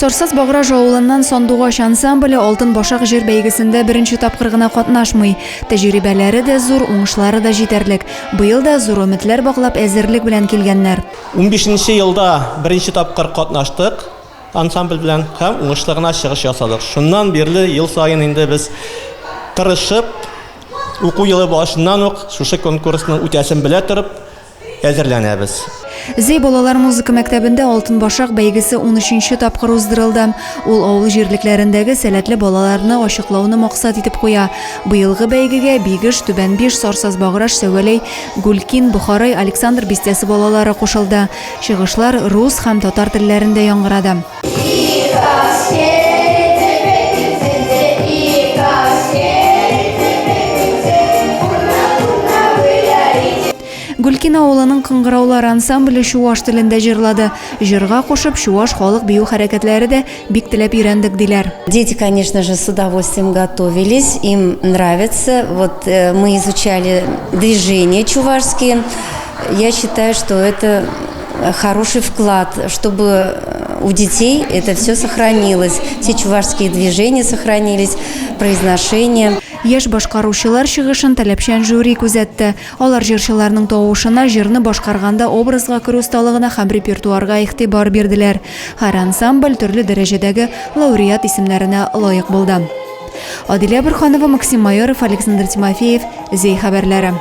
Сарсаз Баграж авылыннан Сандугач ансамбле Алтын башак җыр бәйгесендә беренче тапкыр гына катнашмый. Тәҗрибәләре дә зур, уңышлары да җитәрлек. Быел да зур өметләр баглап әзерлек белән килгәннәр. Унбишенче елда беренче тапкыр катнаштык ансамбль белән һәм уңышлы гына чыгыш ясадык. Шуннан бирле ел саен инде без тырышып, уку елы башыннан ук шушы конкурсның үтәсен белә торып, әзерләнәбез. Зәй балалар музыка мәктәбендә Алтын башак бәйгесе унөченче тапкыр уздырылды. Ул авыл җирлекләрендәге сәләтле балаларны ачыклауны максат итеп куя. Быелгы бәйгегә Бигеш, Түбән Биш, Сарсаз Баграж, Сәвәләй, Гүлкин, Бохарай, Александр бистәсе балалары кушылды. Чыгышлар рус һәм татар телләрендә яңгырады. Гүлкин авылының Кыңгыраулар ансамбле чуаш телендә җырлады. Җырга кушып, чуаш халык бию хәрәкәтләре дә бик теләп өйрәндек, диләр. Дети, конечно же, с удовольствием готовились, им нравится. Вот э, мы изучали движения чувашские. Я считаю, что это хороший вклад, чтобы у детей это все сохранилось. Все чувашские движения сохранились, произношение. Яшь башкаручылар чыгышын таләпчән жюри күзәтте. Алар җырчыларның тавышына, җырны башкарганда образга керү осталыгына һәм репертуарга игътибар бирделәр. Һәр ансамбль төрле дәрәҗәдәге лауреат исемнәренә лаек булды. Адилә Борһанова, Максим Майоров, Александр Тимофеев, Зәй хәбәрләре.